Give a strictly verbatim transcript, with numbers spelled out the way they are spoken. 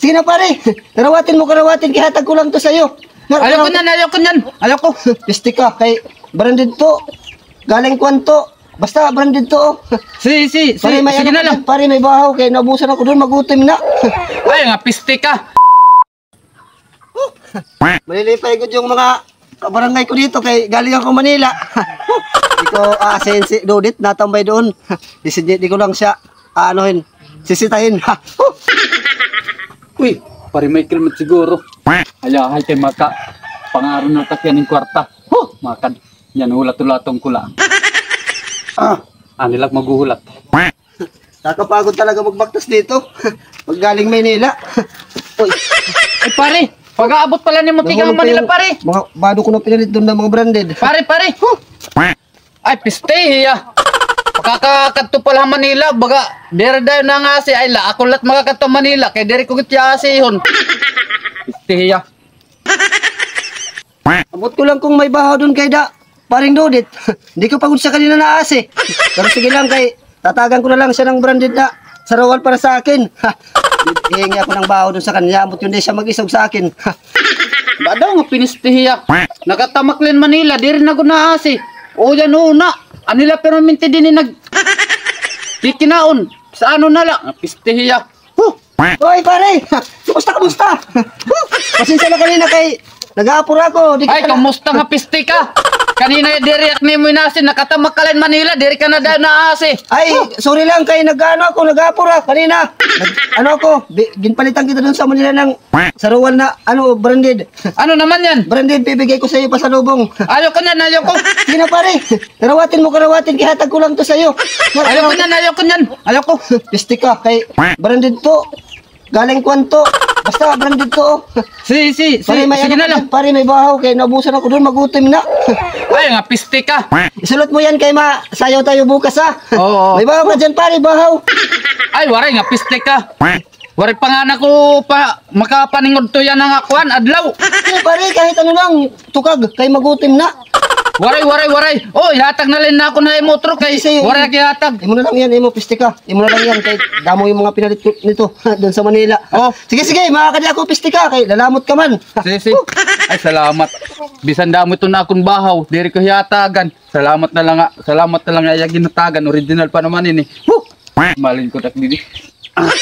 Sige na, pare. Karawatin mo, karawatin. Ihatag ko la ito sa iyo. Ayaw ko niyan, ayaw ko niyan. Ayaw ko. Piste ka, kay branded to. Galing kuan to. Basta branded to, oh. Si, si, si. Pare, may ano ka dyan? Pare, may bahaw, kay naubusan ako doon, magutom na. Ay, nga piste ka. Malilipay gud yung mga kabarangay ko dito, kay galing ako Manila. Di ko aasahin si Dodit, natambay doon. Di, si, di ko lang siya, aanuhin, sisitahin. Uy, pare Michael man siguro. Ayahay kay maka, pangaro na takyan ng kwarta. Huh, makad. Yan, hulat-hulaton ko lang. Ah, ani lang maghuhulat. Nakapagod talaga magbaktas dito. Pag galing Maynila. Uy. Ay, pare, pag-aabot pala ni mo tikang Manila, pare. Mga bado ko na pinalit doon na mga branded. Pare, pare. Huh. Ay, piste, hiya. Makakakadto pala Manila, baga, diri dayon na nga si, ay, la, ako lat makakadto Manila, kay diri ko gitya asihon. Piste, hiya. Abot ko lang kung may bahaw doon kay da, paring Dodit. Hindi ko pa gud siya kanina naasi. Pero sige lang kay tatagan ko na lang siya ng branded na sarawal para sa akin. Hihingi ako ng bahaw doon sa kanya. Abot yun, di siya mag-isog sa akin. Ba daw nga pinistihiya. Nakatamak lin Manila, diri na gud naasi. O yan, una. Anila pero minti din nag kikinaon. Sa ano na lang, nga pistihiya. Huh! Oy, pare! Kumusta, kumusta? Huh! Pasensya na kanina kay nag-aapura ako. Di ka Ay, pala kumusta nga piste ka? Kanina diri ak nimo inasin, nakatamak ka lang Manila, diri ka na daw naasi. Ay, sorry lang kay nag-ano ako, nag-aapura kanina. Nag, ano ako, bi, ginpalitan kita doon sa Manila ng saruwal na ano, branded. Ano naman yan? Branded, bibigay ko sa iyo pasalubong. Ayaw ko niyan, ayaw ko. Sige na, pare. Karawatin mo, karawatin, ihatag ko lang to sa iyo. Ayaw ko niyan, ayaw ko niyan. Ayaw ko. Piste ka, kay branded to. Galing kwan to. Basta branded to, oh. Si, si, si, Pare, may sige ano na ka lang. dyan? Pare, may bahaw, kay naubusan ako doon, magutom na. Ay, nga piste ka. Isulot mo yan kay masayaw tayo bukas, ha? Oo, oo. May bahaw ka dyan, pare, bahaw. Ay, waray, nga piste ka. Waray pa nga na ko pa, makapaningod to yan nga kwan, adlaw. Sige, pare, kahit ano lang, tukag, kay magutom na. Waray, waray, waray. Oh, ihatag na lang na ako na imo, tro, kay Sige, sige. waray ak ihatag. Imo na lang yan, imo, piste ka. Imo na lang yan, kay damo yung mga pinalit ko nito, doon sa Manila. Oh. Sige, sige, makakadi ako, piste ka, kay lalamot ka man. Sige, sige. Ay, salamat. Bisan damo ito na akong bahaw, diri ko hiyatagan. Salamat na lang nga, salamat na lang nga iya ginhatagan, original pa naman ini. Huh! Malin ko dak didi. Ah.